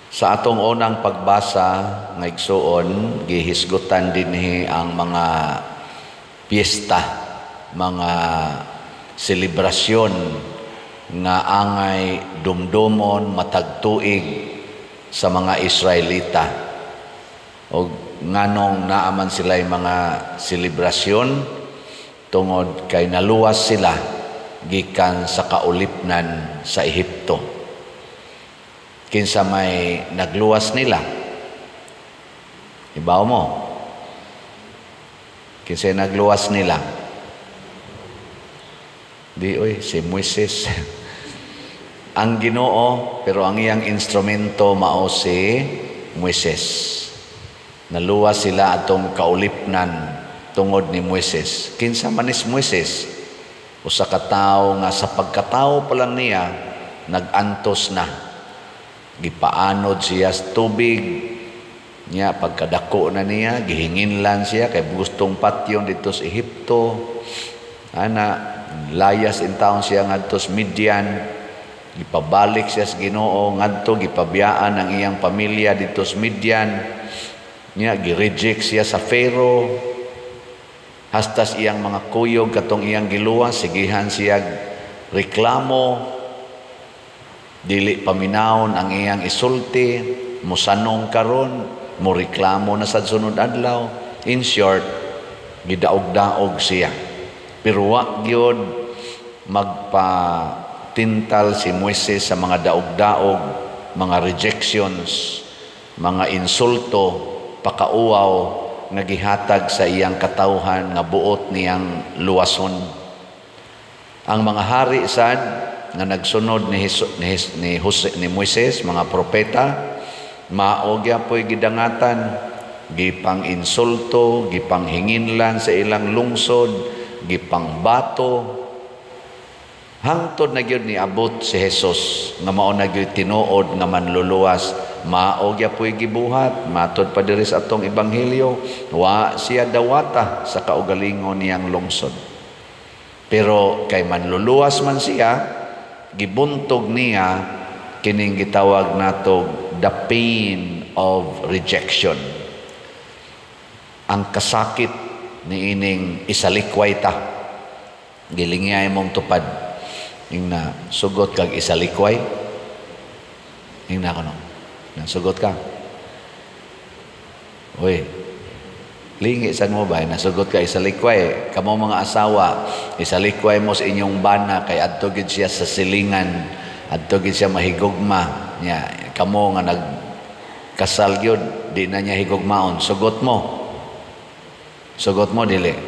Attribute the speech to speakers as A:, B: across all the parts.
A: Sa atong unang pagbasa nga, igsuon, gihisgutan dinhi ang mga piyesta, mga selebrasyon nga angay dumdumon matag tuig sa mga Israelita. Og nganong naa man sila mga selebrasyon? Tungod kay naluwas sila gikan sa kaulipnan sa Ehipto. Kinsa may nagluwas nila? Ibaw mo? Kinsa nagluwas nila? Di oy, si Moises. Ang Ginoo, pero ang iyang instrumento mao si Moises. Naluwas sila atong kaulipnan tungod ni Moises. Kinsa man is Moises? Usa ka tawo nga sa pagkatawo pa lang niya nag-antos na. Gipaanod siya sa tubig niya. Pagkadako na niya, gihinginlan siya kay gustong patyon didto sa Ehipto. Ana, layas intawon siya ngadto sa Midian. Gipabalik siya sa Ginoo ngadto, gipabiyaan ang iyang pamilya didto sa Midian. Niya gi-reject siya sa Pharaoh. Hastas iyang mga kuyog katong iyang giluwas, sigihan siya reklamo, dili paminawon ang iyang isulti, musanong karon, mo reklamo na sa sunod adlaw. In short, gidaog-daog siya. Pero wa gyud magpatintal si Moises sa mga daog-daog, mga rejections, mga insulto, pakauwaw nga gihatag sa iyang katawhan nga buot niyang luwason. Ang mga hari sad nga nagsunod ni, Hesu, ni, ni, Jose, ni Moises, mga propeta, mao gyapoy gidangatan, gipang insulto, gipang hinginlan sa ilang lungsod, gipang bato, hangtod na gyud niabot si Jesus nga mao na gyud tinuod nga manluluwas. Mao gyapoy gibuhat. Matod pa diri sa atong ebanghelyo, wa siya dawata sa kaugalingon niyang lungsod. Pero kay manluluwas man siya, gibuntog niya kining gitawag nato the pain of rejection. Ang kasakit niining isalikway ta. Gilingya mong tupad. Ing na sugot kag isalikway. Ing na kuno. Nasugot ka. Uy, lingi san mo ba? Nasugot ka isalikway. Kamo mga asawa, isalikway mo sa inyong bana kay adto gid siya sa silingan. Adto gid siya mahigugma. Nya, kamo nga nagkasal gyud, di na niya higugmaon. Sugot mo. Sugot mo dili?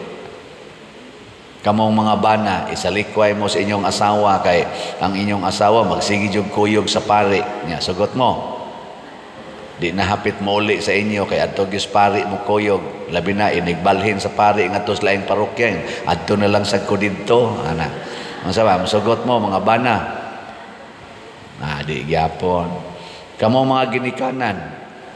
A: Kamong mga bana, isalikway mo sa inyong asawa kay ang inyong asawa magsige jud kuyog sa pari. Nya, sugot mo? Di na hapit mo uli sa inyo kay adto gyud pari mo kuyog. Labi na inigbalhin sa pari ngadto sa laing parokya. Adto na lang sad ko didto. Ana. Unsa ba? Musugot mo, mga bana? Ah, di gyapon. Kamo mga ginikanan,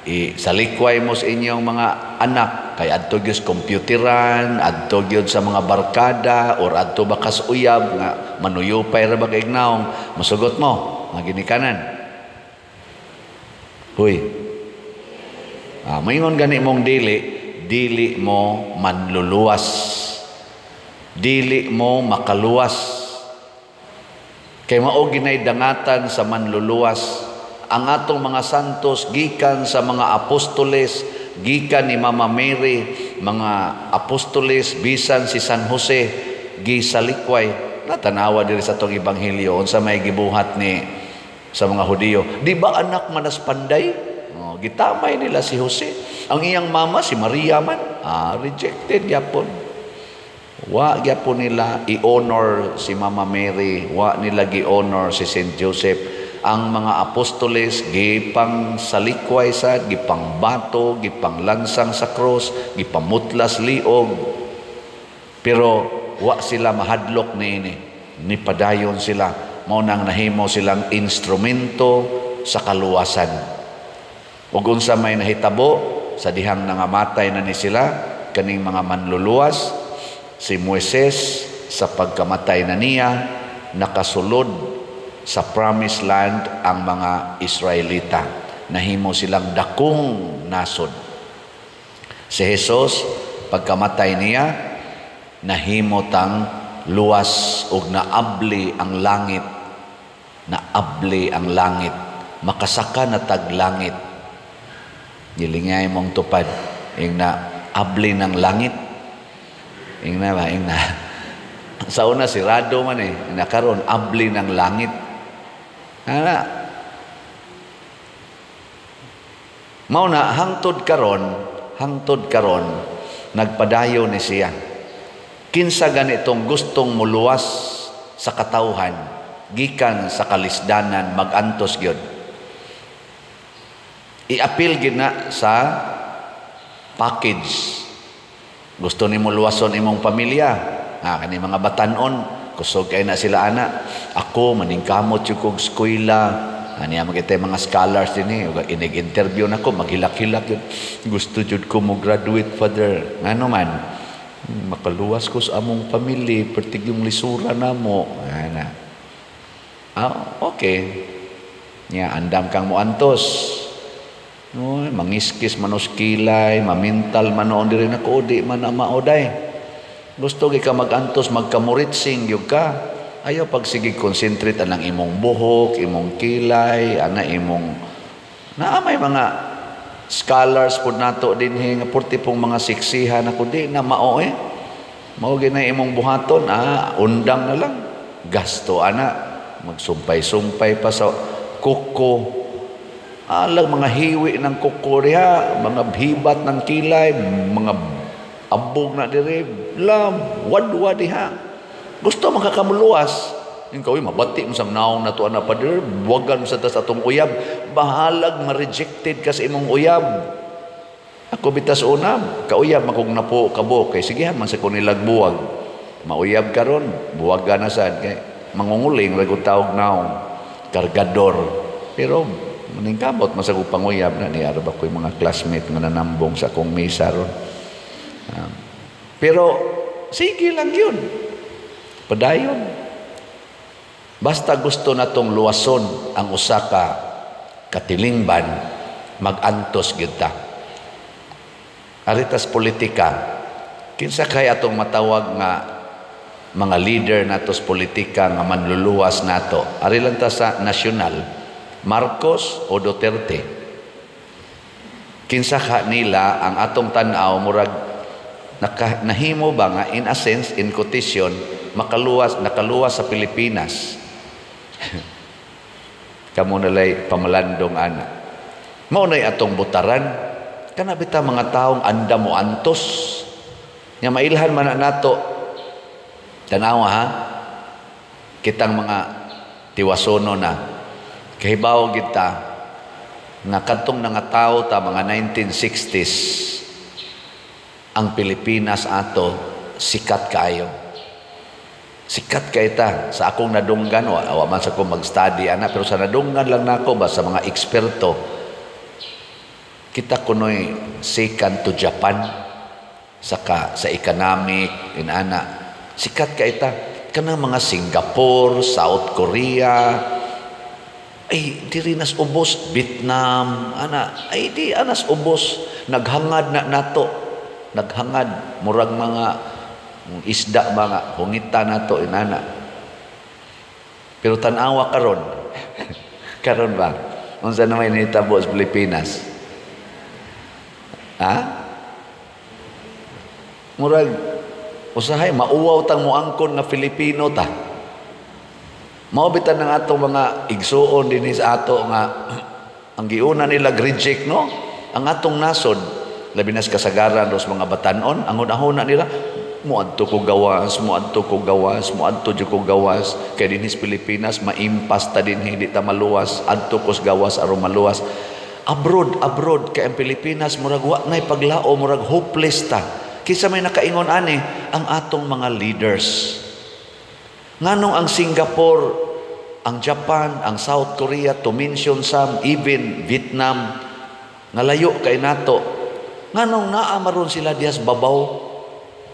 A: isalikway mo sa inyong mga anak kay adto gyud computeran, adto gyud sa mga barkada or adto ba kas uyab nga manuyupay ra ba kay naong. Musugot mo, mga ginikanan? Huy. Ah, maingon gani mong dili, dili mo manluluwas. Dili mo makaluwas. Kay mao ginay dangatan sa manluluwas. Ang atong mga santos gikan sa mga apostoles, gikan ni Mama Mary, mga apostoles, bisan si San Jose gisalikway. Natanawa diri sa atong ebanghelyo unsa may gibuhat ni sa mga Hudiyo. Di ba anak manas panday? Oh, gitamay nila si Jose. Ang iyang mama si Maria man, rejected gyapon. Wa gyapon nila i-honor si Mama Mary, wa nila gi-honor si Saint Joseph. Ang mga apostoles gipang salikway sa, gipang bato, gipang lansang sa cross, gipamutlas liog. Pero wa sila mahadlok niini. Nipadayon sila. Mao nang nahimo silang instrumento sa kaluwasan. Ug unsa may nahitabo sa dihang nangamatay na ni sila kaning mga manluluwas, si Moises sa pagkamatay na niya, nakasulod sa promised land ang mga Israelita. nahimo silang dakong nasod. Si Jesus, pagkamatay niya, nahimo tang luwas ug naabli ang langit. Naabli ang langit. Makasaka na tag langit. Gilingay mong tupad. Ing na abli ng langit. Ing na ba? Ing na. Sa una, sirado man eh. Ing na karon, abli ng langit. Ana. Mao na hangtod karon nagpadayon ni siya. Kinsa ganitong gustong muluwas sa katawhan gikan sa kalisdanan, magantos gyud. Iapil gid na sa package. Gusto nimo luwason imong pamilya, kani mga batan-on, kusog kay na sila ana. Ako maningkamot jud kog eskwela. Ani ang mga mga scholars dinhi, ug inig-interview nako, maghilak-hilak yun. Gusto jud ko mo graduate, Father. Ngano man? Makaluwas ko sa among pamilya, pertig yung lisura namo. Ana. Okay. Nya andam kang moantos. No, mangiskis manos kilay, mamintal manoon diri nako, di man na maoday. Gusto gi ka magantos, magkamuritsing gyud ka. Ayaw pag sige concentrate anang imong buhok, imong kilay, ana imong naa may mga scholars pud nato dinhi nga purti pong mga siksihan ako di na mao eh. Mao gyud na imong buhaton, undang na lang. Gasto ana, magsumpay-sumpay pa sa kuko. Alang mga hiwi ng kuko diha, mga hibat ng kilay, mga abog na dire, lam wadwa diha. Gusto makakamuluwas. Yung kawin, mabati mo sa naong na tuan na pader, buwagan mo sa tas atong uyab, bahalag ma-rejected ka sa imong uyab. Ako bitas una, kauyab makog napo kabo, kay sigihan man sa kunilag buwag. Mauyab karon, buwagan na sad, kay mangunguling, ragod tawag naong, kargador. Pero, maningkamot, masagong panguyab na, niya ba ko yung mga classmate nga nanambong sa akong misa ron. Pero, sige lang yun. Padayon. Basta gusto natong luwason ang usa ka katilingban, magantos gyud ta. Aritas politika, kinsa kay atong matawag nga mga leader natos politika nga manluluwas nato? Ari lang ta sa nasyonal, Marcos o Duterte. Kinsa ka nila ang atong tan-aw murag nahimo ba nga in a sense, in quotation, makaluwas, nakaluwas sa Pilipinas? Kamo nalay pamalandong ana. Mao nay atong butaran. Kana bita mga taong anda mo antos. Nya mailhan man na nato. Tanawa ha. Kitang mga tiwasono na. Kahibaw kita nga kadtong nangatawo ta mga 1960s, ang Pilipinas ato sikat kaayo. Sikat kay ta sa akong nadunggan, wa man sa ko mag-study ana, pero sa nadunggan lang nako ba sa mga eksperto, kita kunoy second to Japan saka sa economic inana. Sikat kay ta kanang mga Singapore, South Korea, ay diri nas ubos, Vietnam ana, ay di anas ubos, naghangad na nato, naghangad murag mga isda mga hungita nato inana. Pero tan-awa karon. Karon ba unsa na may nitabo sa Pilipinas? Ha? Murag usahay mauwaw tang moangkon nga Filipino ta. Mao bitan ang atong mga igsuon dinhi sa ato nga ang giuna nila reject no ang atong nasod, labi na sa kasagaran dos mga batan-on, ang hunahuna nila muadto ko gawas, muadto ko gawas, muadto jud ko gawas, kay dinhi sa Pilipinas maimpas ta dinhi, di ta maluwas, adto ko sa gawas aron maluwas. Abroad, abroad kay ang Pilipinas murag wa nay paglao, murag hopeless ta. Kinsa may nakaingon ani? Ang atong mga leaders. Nganong ang Singapore, ang Japan, ang South Korea, to mention some, even Vietnam, nga layo kay nato. Nganong naa maron sila diyas babaw?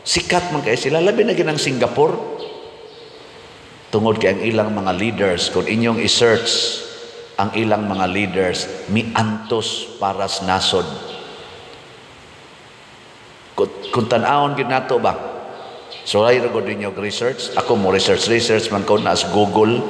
A: Sikat man kay sila, labi na ginang Singapore. Tungod kay ang ilang mga leaders, kung inyong i-search Ang ilang mga leaders miantos para sa nasod. Kung tan-awon gyud nato ba? So ay ra gud ninyo research. Ako mo research research man ko na sa Google.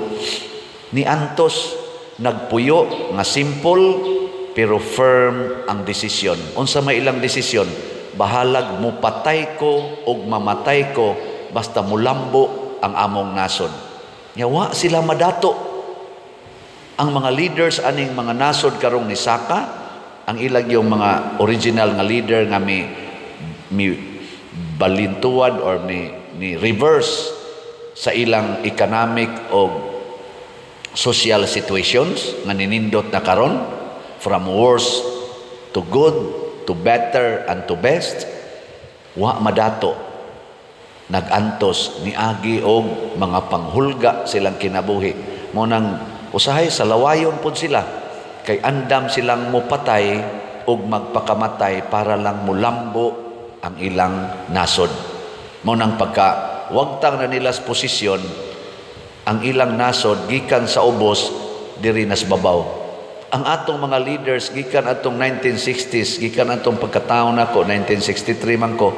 A: Niantos, nagpuyo nga simple pero firm ang desisyon. Unsa may ilang desisyon? Bahalag mupatay ko og mamatay ko, basta mulambo ang among nasod. Nya wa sila madato. Ang mga leaders aning mga nasod karong ni saka, ang ilang yung mga original nga leader nga mi balintuad or ni reverse sa ilang economic o social situations nga ninindot na karon from worst to good to better and to best, wa madato, nagantos, niagi og mga panghulga silang kinabuhi. Mo nang usahay sa lawayon pod sila kay andam silang mopatay og magpakamatay para lang mulambo ang ilang nasod. Mo nang pagka wagtang na nila sa posisyon, ang ilang nasod gikan sa ubos diri nas babaw. Ang atong mga leaders gikan atong 1960s, gikan atong pagkataon nako, 1963 man ko,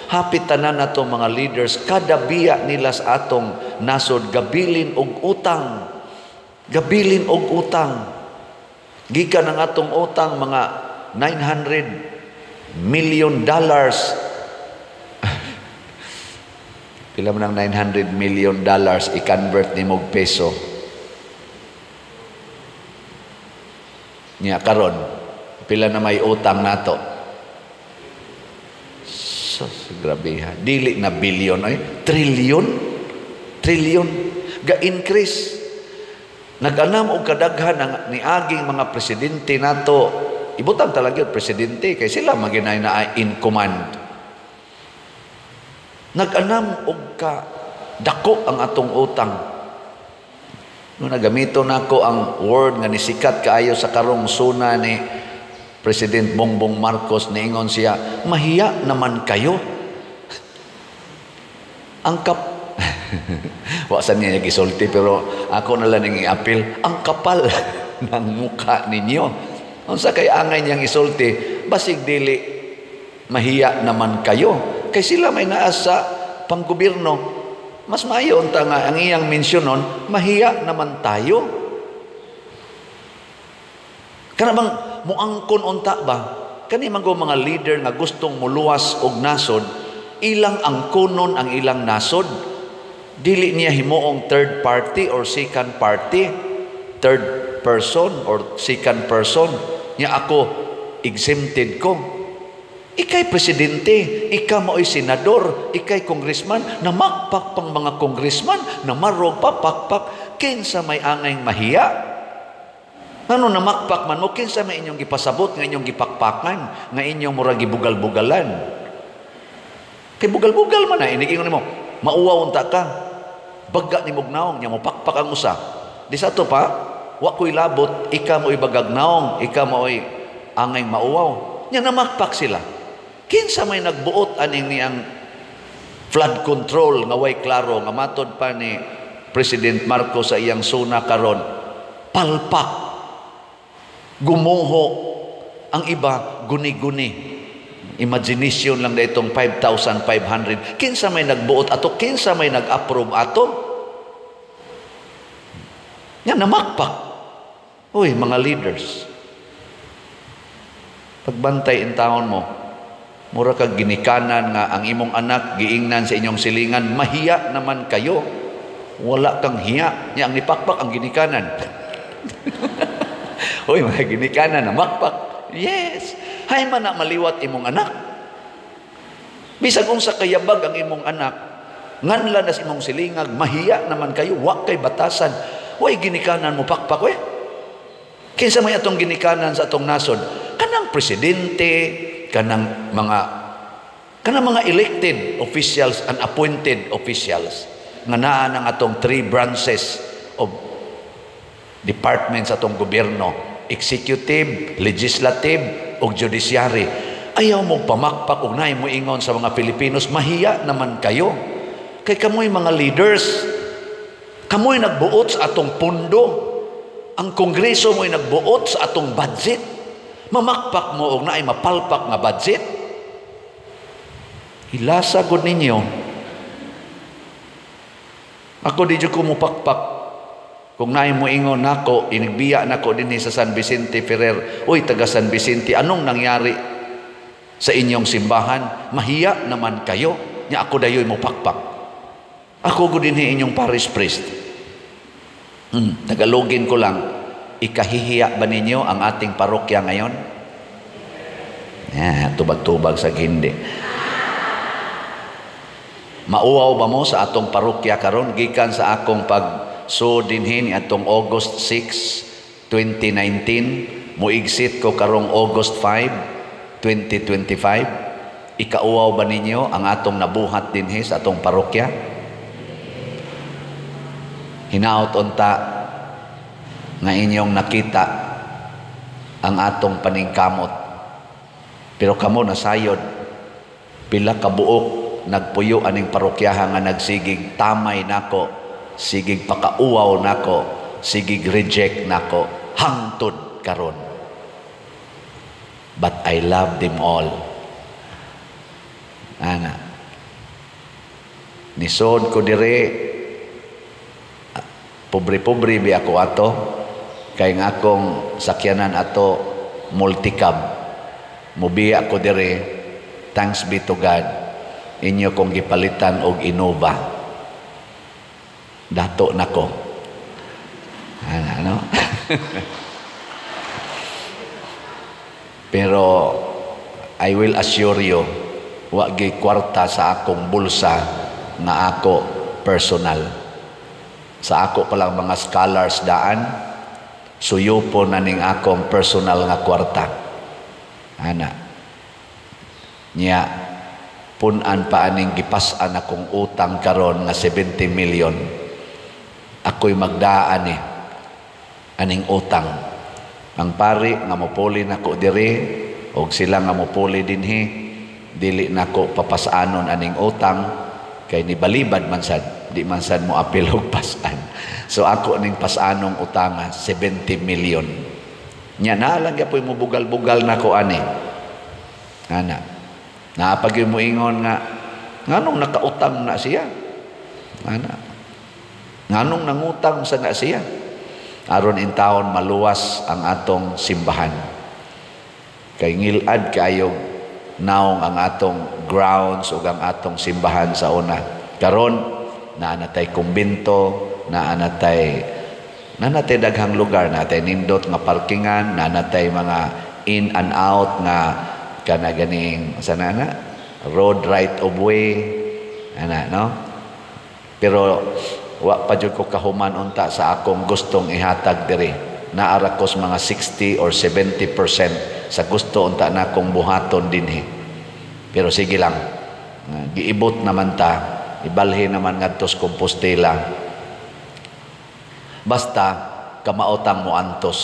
A: hapit tanan atong mga leaders, kada biya nila sa atong nasod gabilin og utang. Gabilin og utang. Gikan ang atong utang mga $900 million. Pila man ang $900 million i-convert ni mog peso? Nya karon pila na may utang nato? So, grabe ha. Dili na billion ay trillion. Trillion ga-increase. Nag-anam og kadaghan ang niaging mga presidente nato. Ibutang talaga yung presidente kay sila maginay na in command. Nag-anam og ka dako ang atong utang. No nagamito nako ang word nga nisikat kaayo sa karong suna ni President Bongbong Marcos, niingon siya, "Mahiya naman kayo." Ang kap wa sa niya gisulti pero ako na lang ning i-appeal, ang kapal ng muka ninyo. Unsa kay angay niyang isulti, basig dili mahiya naman kayo kay sila may naa sa panggobyerno. Mas maayo unta nga ang iyang mensyonon, mahiya naman tayo. Kana bang muangkon unta ba? Kani man go mga leader nga gustong muluwas og nasod, ilang angkonon ang ilang nasod. Dili niya himuong third party or second party, third person or second person. Nya ako exempted ko. Ikay presidente, ikaw mao'y senador, ikay congressman, namakpak pang mga congressman, namarog pa, pakpak, kinsa may angay mahiya? Ano namakpak man mo, kinsa may inyong gipasabot, nga inyong gipakpakan, nga inyong murag gibugal-bugalan? Kay bugal-bugal man na, inigingon nimo, mauwaw unta ka, baga ni mugnaong, nya mo pakpak ang usa. Di sa to pa, wa ko'y labot, ikaw mo'y bagagnaong, ikaw mo'y angay mauwaw. Nya namakpak sila. Kinsa may nagbuot aning niyang flood control nga way klaro nga matod pa ni President Marcos sa iyang suna karon, palpak, gumuho, ang iba guni-guni. Imagination lang na itong 5,500. Kinsa may nagbuot ato? Kinsa may nag-approve ato? Nga namakpak. Uy, mga leaders, pagbantay in taon mo, mura kag ginikanan nga ang imong anak giingnan sa inyong silingan, mahiya naman kayo. Wala kang hiya. Nya ang nipakpak ang ginikanan. Uy, mga ginikanan namakpak. Yes. Hay man na maliwat imong anak. Bisag unsa kayabag ang imong anak, nganla na sa imong silingag, mahiya naman kayo, wa kay batasan. Way ginikanan mo pakpak we. Kinsa may atong ginikanan sa atong nasod? Kanang presidente, kanang mga elected officials and appointed officials nga naa ng atong three branches of departments atong gobyerno, executive, legislative ug judiciary. Ayaw mo pamakpak ug naay mo ingon sa mga Pilipinos, mahiya naman kayo. Kay kamoy mga leaders, kamoy nagbuot sa atong pundo. Ang Kongreso mo'y nagbuot sa atong budget. Mamakpak mo og naay mapalpak nga budget. Hilasa gud ninyo. Ako, di jud ko mupakpak. Kung naay mo ingon nako, inigbiya nako dinhi sa San Vicente Ferrer. "Uy, taga San Vicente, anong nangyari sa inyong simbahan? Mahiya naman kayo." Nya ako dayoy mo pakpak. Ako gud dinhi inyong parish priest. Tagalogin ko lang. Ikahihiya ba ninyo ang ating parokya ngayon? Yeah, tubag-tubag sa hindi. Mauwaw ba mo sa atong parokya karon gikan sa akong pag so dinhi atong August 6, 2019, muigsit ko karong August 5, 2025? Ikauwaw ba ninyo ang atong nabuhat dinhi sa atong parokya? Hinaot unta nga inyong nakita ang atong paningkamot. Pero kamo nasayod pila ka buok nagpuyo aning parokyaha nga nagsigig tamay nako, sigig pakauwaw nako, sigig reject nako hangtod karon. But I love them all. Ana. Nisod ko dire, pobre-pobre bi ako ato, kay nga akong sakyanan ato multicab. Mubiya ko dire, thanks be to God, inyo kong gipalitan og Innova. Dato nako. Ana, no? Pero I will assure you, wa gi kwarta sa akong bulsa nga ako personal. Sa ako palang mga scholars daan, suyupo na ning akong personal nga kwarta. Ana. Nya, punan pa aning gipas-an akong utang karon nga 70 million. Ako'y magdaan eh aning utang. Ang pari nga mopuli nako diri og sila nga mopuli dinhi, dili nako papasanon aning utang kay nibalibad man sad, di man sad mo apil og pasan. So ako ning pasanong utanga 70 million. Nya na lang gyapon mo bugal-bugal nako ani. Ana. Naapag mo ingon nga nganong nakautang na siya? Ana. Nganong nangutang sa na siya? Aron in taon maluwas ang atong simbahan. Kay ngilad kaayog naong ang atong grounds ug ang atong simbahan sa una. Karon naa na tay kumbento, naa na tay daghang lugar, naa tay nindot nga parkingan, naa na tay mga in and out nga kana ganing sana na road right of way ana, no? Pero wa pa jud ko kahuman unta sa akong gustong ihatag diri. Naara ko sa mga 60 or 70% sa gusto unta na akong buhaton dinhi. Pero sige lang, giibot naman ta, ibalhin naman ngadto sa Compostela. Basta kamaotang moantos.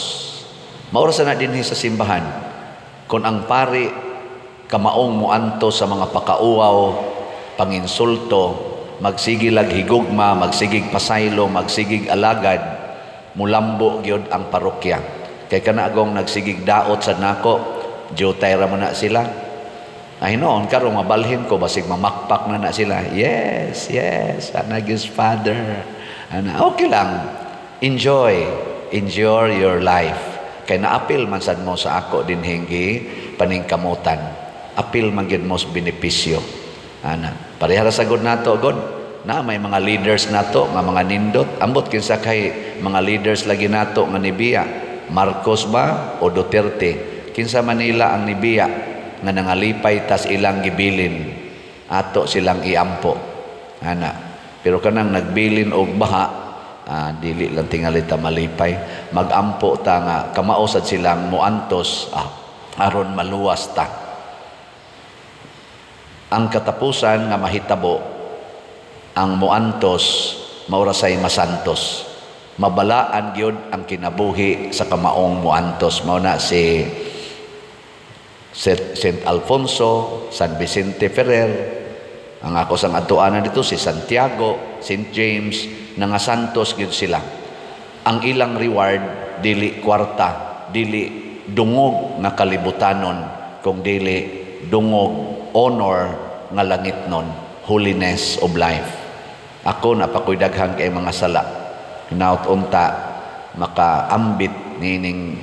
A: Maura sa na dinhi sa simbahan. Kung ang pari kamaong moantos sa mga pakauwaw, panginsulto, magsigilag higugma, magsigig pasaylo, magsigig alagad, mulambo gyud ang parokya. Kay kanagong nagsigig daot sa nako, jutay ra man na sila. Ay noon, karon mabalhin ko, basig mamakpak na na sila. Yes, ana gyud, Father. Ana, okay lang. Enjoy. Enjoy your life. Kay naapil man sad mo sa ako din hinggi paningkamutan. Apil man gyud mo sa benepisyo. Ana, parehara sa god nato god. Na may mga leaders nato nga mga nindot. Ambot kinsa kay mga leaders lagi nato nga nibiya. Marcos ba o Duterte? Kinsa Manila ang nibiya nga nangalipay tas ilang gibilin, ato silang iampo. Ana, pero kanang nagbilin og baha, dili lang tingali ta malipay. Magampo ta nga kamao sad silang muantos, aron maluwas ta. Ang katapusan nga mahitabo, ang muantos maura say masantos. Mabalaan gyud ang kinabuhi sa kamaong muantos. Mao na si Saint Alfonso, San Vicente Ferrer, ang ako sang atuanan dito si Santiago, Saint James, nga santos gyud sila. Ang ilang reward dili kwarta, dili dungog nga kalibutanon, kung dili dungog honor nga langitnon, holiness of life. Ako, napakoy daghan kay mga sala. Hinaut unta makaambit nining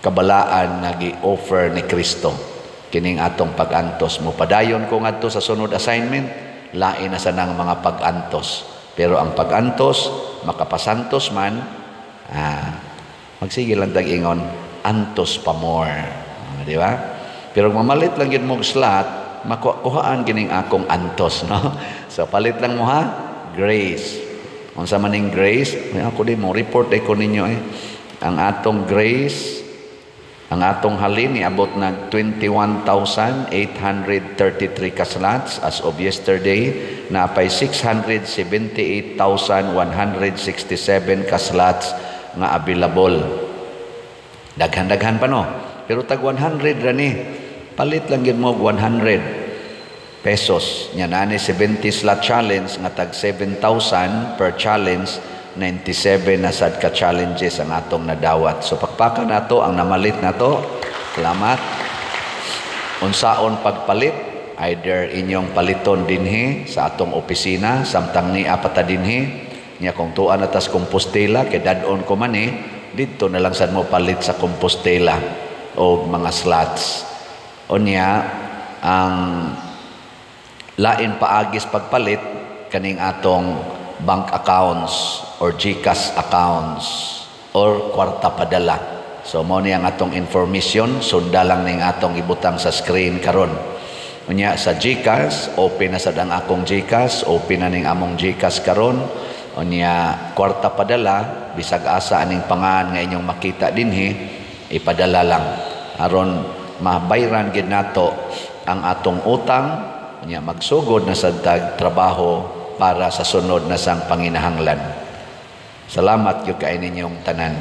A: kabalaan nga gi-offer ni Kristo kining atong pag-antos. Mo padayon ko ngadto sa sunod assignment, lain na sa nang mga pag-antos. Pero ang pag-antos makapasantos man. Magsige lang tag ingon, antos pa more. Di ba? Pero mamalit lang gyud mo slot, makuhaan kining akong antos, no? So palit lang mo ha, grace. Unsa man ning grace? May ako di mo report ko ninyo eh. Ang atong grace, ang atong halin niabot nag 21,833 ka slots as of yesterday, napay 678,167 ka slots nga available. Daghan-daghan pa, no? Pero tag 100 ra ni. Palit lang gyud mo 100 pesos. Nya nani 70 slot challenge nga tag 7,000 per challenge, 97 na sad ka challenges ang atong nadawat. So pakpakan nato ang namalit nato. Salamat. Unsaon pagpalit? Either inyong paliton dinhi sa atong opisina samtang ni pa ta dinhi. Nya kung tuan na tas Compostela kay dad-on ko man eh, didto na lang sad mo palit sa Compostela og mga slots. Unya ang lain paagis pagpalit, kaning atong bank accounts or GCash accounts or kwarta padala. So mo ni ang atong information, sunda lang ning atong ibutang sa screen karon. Unya sa GCash, open na sad ang akong GCash, open na ning among GCash karon. Unya kwarta padala, bisag asa aning pangan nga inyong makita dinhi, ipadala lang aron mabayran gid nato ang atong utang. Unya magsugod na sad tag trabaho para sa sunod na sang panginahanglan. Salamat gyud kay ninyong tanan.